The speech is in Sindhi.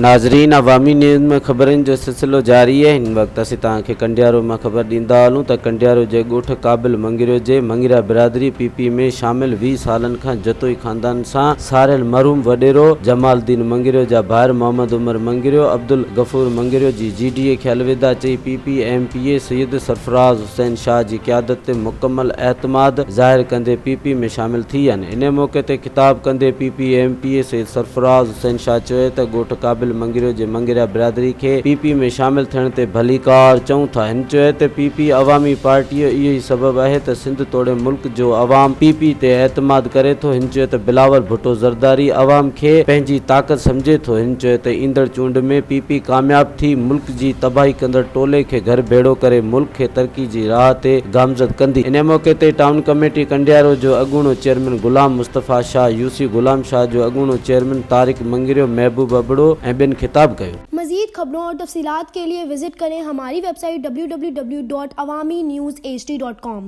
ناظرين عوامي نيوز ۾ خبرن جو سلسلو جاري آهي هن وقت اسين توهان کي ڪنڊيارو مان خبر ڏيندا هلون ته ڪنڊيارو جي ڳوٺ قابل مڱريو جي مڱريا برادري پي پي ۾ شامل 20 سالن کان جتوئي خاندان سان ساريل مرحوم وڏيرو جمال الدين مڱريو جا ڀائر محمد عمر مڱريو عبدالغفور مڱريو جي جي ڊي اي کي الوداع چئي P P M P A Syed Sarfraz Hussain Shah جي قيادت تي مڪمل اعتماد ظاهر ڪندي پي پي ۾ شامل ٿي ويا آهن انهي موقعي تي خطاب ڪندي P P M P A Syed Sarfraz Hussain Shah چيو ته ڳوٺ قابل مڱريو جي مڱريا برادري کي پي پي ۾ شامل ٿيڻ تي ڀليڪار چئون ٿا. هن چيو ته پي پي عوامي پارٽيء اهو ئي سبب آهي ته سنڌ توڙي ملڪ جو عوام پي پي تي اعتماد ڪري ٿو. هن چيو ته بلاول ڀٽو زرداري عوام کي پنهنجي طاقت سمجهي ٿو. هن چيو ته ايندڙ چونڊ ۾ پي پي ڪامياب ٿي ملڪ جي تباهي ڪندڙ ٽولي کي گهر ڀيڙو ڪري ملڪ کي ترقي جي راهه تي گامزد ڪندي. انهي موقعي تي ٽائون ڪميٽي ڪنڊيارو جو اڳوڻو چيئرمين غلام مصطفيٰ شاهه، يو سي غلام شاهه جو اڳوڻو چيئرمين طارق مڱريو، محبوب ابڙو ۽ ٻين خطاب ڪيو. مزيد خبرون اور تفصيلات کے لئے وزٽ ڪرين ھماري web site www.awamiNewsHD.com.